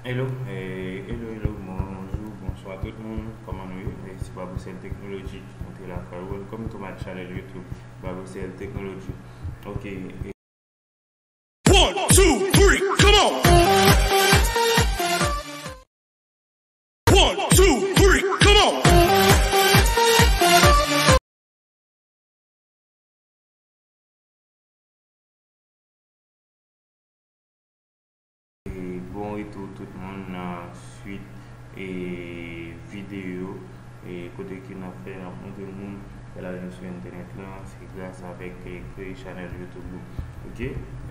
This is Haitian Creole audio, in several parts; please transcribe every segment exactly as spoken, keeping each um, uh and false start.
Hello, eh, hello, hello, bon, bonjou, bonswa tout moun, kòman nou ye? Eh, se Baboucel Technology, nou te la frè, welcome to my channel YouTube, Baboucel Technology. Ok, eh, One, two, three, come on! One, two, three, come on! E bon retou tout moun nan swit e videyo e kote ke n ap fè, n ap montre moun fè lajan sou entènèt lan, se gras avèk e kreye chanèl YouTube ou. Ok?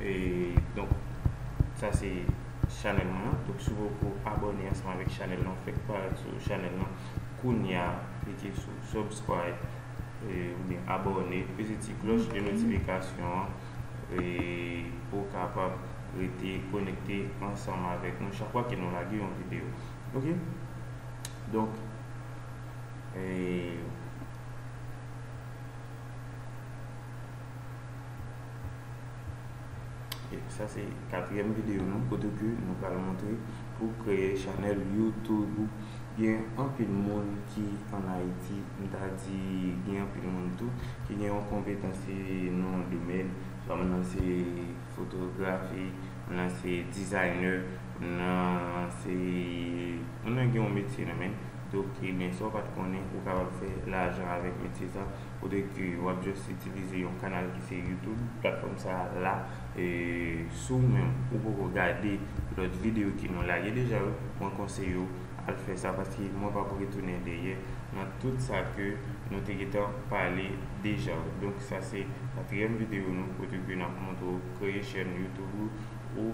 E donk, sa se chanèl mwen an. Donk, si w poko abòne ansanm avèk chanèl lan, fèk parèt sou chanèl lan kounye a, klike sou subscribe, e, oubyen abòne, peze ti klòch de notifikasyon an, e, pou w kapab rete konekte ansanm avèk nou chak fwa ke nou lage yon videyo. Ok? Donk, e, e sa se katriyèm videyo nou, kote ke nou pral montre pou kreye chanèl YouTube ou. Gen anpil moun ki ann Ayiti, m ta di gen anpil moun tou, ki gen yon konpetans nan yon domèn, swa moun nan se fotografi, moun nan se dizayner, moun nan se, moun nan gen yon metye nan men. Donk, ebyen, sa w pa t konnen, ou kapab fè lajan avèk metye sa, kote ke w ap just itilize yon kanal ki se YouTube, platfòm sa a la, e, si w menm ou poko gade lòt videyo ke nou lage deja yo, mwen konseye w al fè sa, paske mwen p ap retounen dèyè nan tout sa ke nou te gentan pale deja. Donk, sa se katriyèm videyo nou, kote ke n ap montre w kreye chèn YouTube ou, ou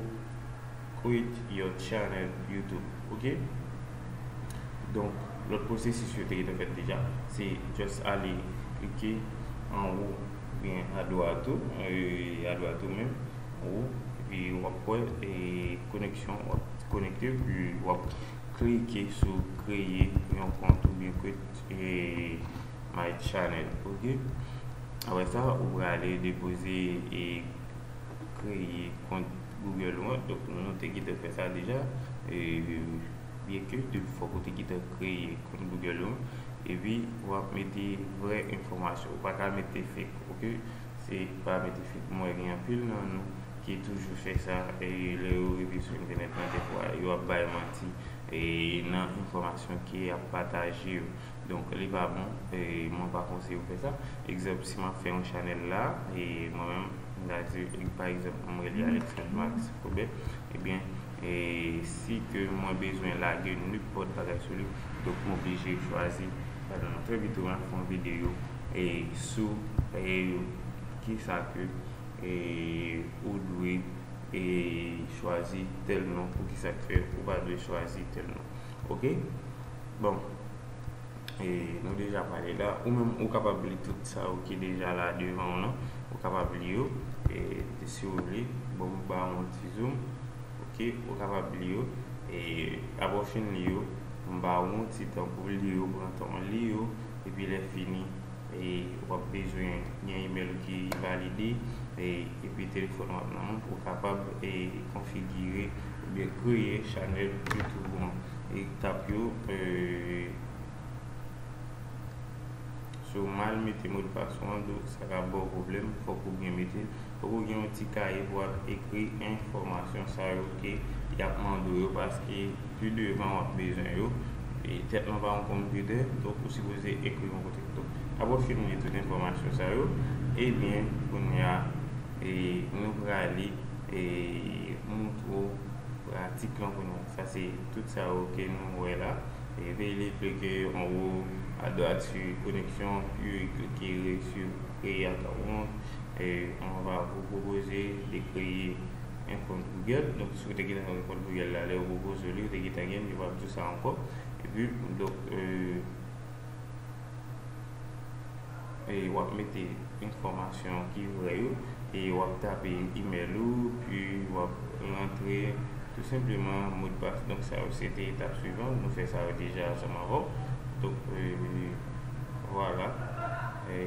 create your channel YouTube. Ok? Donk, lòt pwosesis yo te gentan fèt deja. Se just ale klike anwo, oubyen adwat ou, e, adwat ou menm, anwo, epi w ap wè, e, koneksyon, w ap konekte, epi w ap klike sou kreye yon kont oubyen create, e, my channel. Ok? Apre sa, ou prale depoze, e, kreye kont Google ou an. Donk, nou te gentan fè sa deja. E, byenke, de fòk ou te gentan kreye kont Google ou an. Epi, w ap mete vrè enfòmasyon. Ou pa ka mete fake, ok? Se pa mete fake. Mwen gen anpil nan nou ki toujou fè sa. E lè yo rive sou entènèt lan, defwa, yo ap bay manti, e nan enfòmasyon ke y ap pataje yo. Donk, li pa bon, e mwen pa konseye w fè sa. Egzanp, si m ap fè yon chanèl la, e mwen menm, m ta di, e pa egzanp, mwen rele Alexandre Max Faubert, ebyen, e si ke mwen bezwen lage nenpòt bagay sou li, donk m oblije chwazi, pa egzanp, trè byento m ap fè yon videyo, e sou, e kisa ke, e ou dwe, e chwazi tèl non, poukisa k fè ou pa dwe chwazi tèl non. Ok? Bon. E, nou deja pale la. Ou menm, ou kapab li tout sa yo ki deja la devan w lan. Ou kapab li yo. E, si w vle, bon, m ba w yon ti zoom. Ok, ou kapab li yo. E, apre w fin li yo, m ba w yon ti tan pou w li yo, pran tan w li yo. Epi lè fini, e, w ap bezwen gen email ou ki valide. E, epi telefòn w ap nan men w pou w kapab, e, konfigire oubyen kreye chanèl YouTube ou an. Etap yo, e, Si w mal mete modpas ou an, donk sa ka ba w pwoblèm, fòk ou byen mete l. Fòk ou gen yon ti kaye pou w ap ekri enfòmasyon sa yo ke y ap mande w yo, paske pi devan w ap bezwen yo. E tèt lan pa yon konpitè, donk ou sipoze ekri yon kote. Donk, apre w fin li tout enfòmasyon sa yo, ebyen, kounye a, e, nou prale, e, montre w pratik lan kounye a. Sa se tout sa yo ke nou wè la. E veye klike anwo adwat sou koneksyon, pi klike sou kreye akawont. E on va vous proposer de créer un compte Google. Donk, si w te gentan gen kont Google la, lè yo pwopoze w li, ou te gentan gen l, yo p ap di w sa ankò. Epi, donk, e, e w ap mete enfòmasyon ki vrè yo, e w ap tape email ou, pi w ap rantre tou senpleman modpas. Donk, sa yo se te etap swivan, nou fè sa yo deja ansanm avè w. Donk, e, vwala. E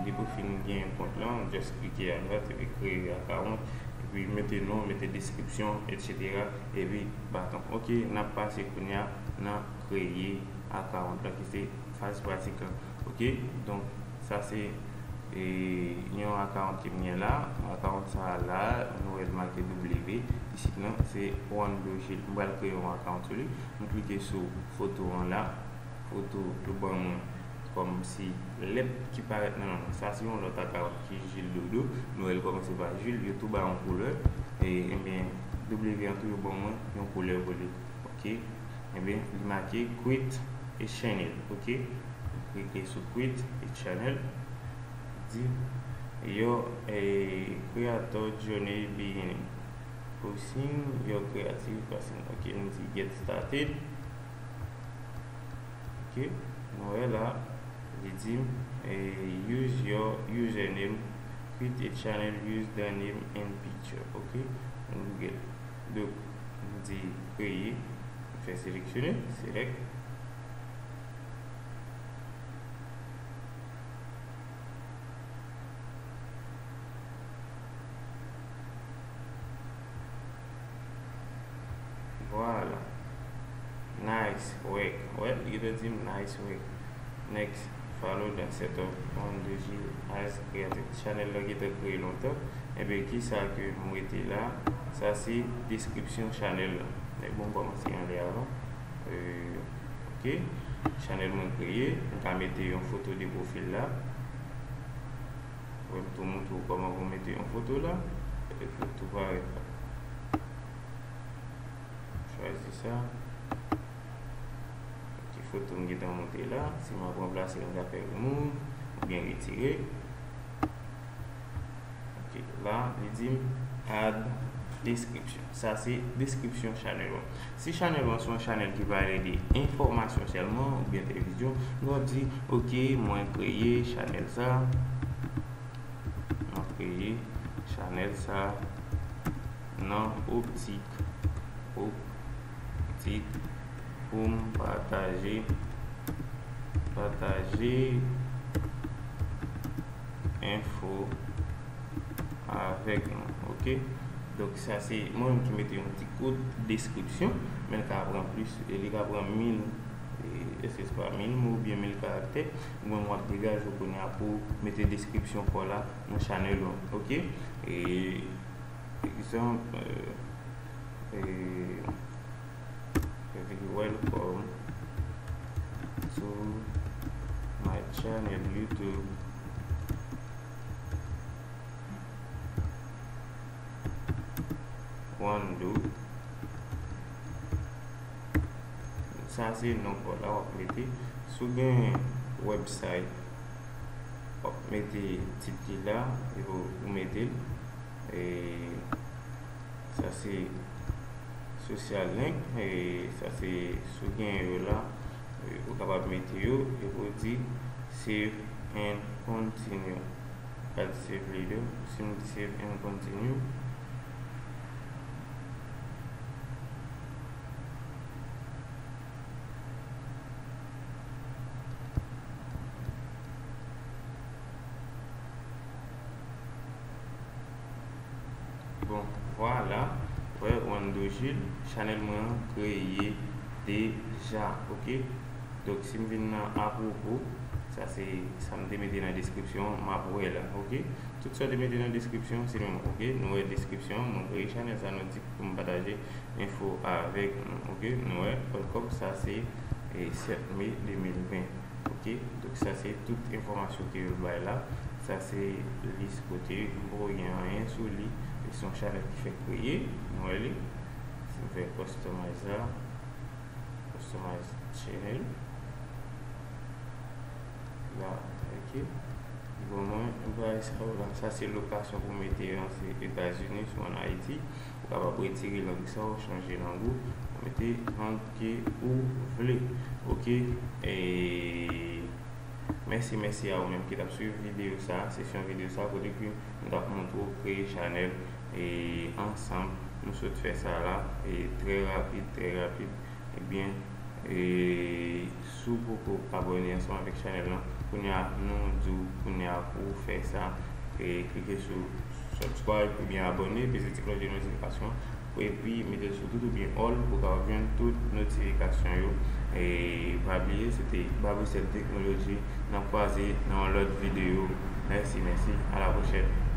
depi w fin gen kont lan, just klike adwat epi kreye akawont. Epi mete non, mete deskripsyon, etsetera, epi baton. Ok, n ap pase kounye a nan kreye akawont la ki se faz pratik la. Ok, donk sa se e, yon akawont ke m gen la. Akawont sa a la, nou wè l make W isit lan, se Wando Gilles. M pral kreye yon akawont sou li. M klike sou foto an la. Foto yo ban mwen kòmsi lèt ki parèt nan non. Sa se yon lòt akawont ki Gilles Dodo. Nou wè l kòmanse pa Jules, yo tou ba yon koulè. E, ebyen, W an tou yo ban mwen yon koulè pou li. Ok. Ebyen, li make create a channel. Ok. Klike sou create a channel. Di your eh, creator journey beginning. Posting your creative person. Ok, nou di get started. Ok, nou wè la, li di m, eh, use your username, create a channel, use the name and picture. Ok, nou get. Donk, nou di kreye, nou fè seleksyone, select. Vwala. Nice work. Wè, li te di m nice work. Next, follow the setup on the G as creative. Channel la ki te kreye lontan. Ebyen, ki sa ke m rete la? Sa se deskripsyon channel la. Mwen bon kòmanse anlè avan. Euh, ok. Channel mwen kreye. M ka mete yon foto de pwofil la. Wè, m tou montre w kòman pou mete yon foto la. Epi foto parèt la. Chwazi sa. Ok, foto m gentan monte la. Si m ap ranplase, m ka fè remove oubyen retire. Ok, la, li di m add description. Sa se deskripsyon chanèl ou an. Si chanèl ou an se yon chanèl ki pale de enfòmasyon sèlman oubyen televizyon, nou ap di, ok, mwen kreye chanèl sa. Mwen kreye chanèl sa nan optik, optik pou m pataje, pataje enfo avèk nou, ok? Donk, sa se mwen menm ki mete yon ti kout deskripsyon, men l ka pran plis, e li ka pran mil, e, èske se pa mil mo oubyen mil karaktè, mwen, w ap degaje w kounye a pou mete deskripsyon pa w la nan chanèl ou an, ok? E, egzanp, e, e, Welcome to my channel YouTube. Wando. Sa se non pa w la w ap mete. Si w gen website, w ap mete tit ki la, epi w mete l. E sa se social link, e sa se si w gen yo la, e ou kapab mete yo, epi w di save and continue. Gad save li do, si m di save and continue. Bon, vwala. Wè, Wando Jules, chanèl mwen an kreye deja, ok? Donk, si m vin nan apwopo, sa se sa m te mete nan deskripsyon, m ap wè la, ok? Tout sa w te mete nan deskripsyon, se menm, ok? Nou wè deskripsyon, mwen kreye chanèl sa, nou di pou m pataje enfo avèk nou, ok? Nou wè, welcome, sa se, e, sèt me de mil ven, ok? Donk, sa se tout enfòmasyon ke yo bay la. Sa se lis kote m pa gen anyen sou li. E se yon chanèl ki fèk kreye, nou wè li. Si m fè customize la, customize channel. La, ok. Bon, mwen, m pral sa yo la. Sa se lokasyon pou mete an, se Etazini, si w ann Ayiti. Ou kapab retire lang sa yo, chanje lang ou, ou mete lang ke ou vle. Ok? E mèsi, mèsi a ou menm ki t ap swiv videyo sa. Se sou videyo sa kote ke m t ap montre w kreye chanèl e ansanm nou sot fè sa la e trè rapid, trè rapid. Ebyen, e, si w poko abòne ansanm avèk chanèl lan, kounye a, nou di w kounye a pou w fè sa, e, klike sou, subscribe oubyen abòne, peze ti klòch de notifikasyon, epi mete l sou tout oubyen all pou w kapab jwenn tout notifikasyon yo. E pa bliye, se te Baboucel Technology. N ap kwaze nan yon lòt videyo. Mèsi, mèsi. A la pwochèn.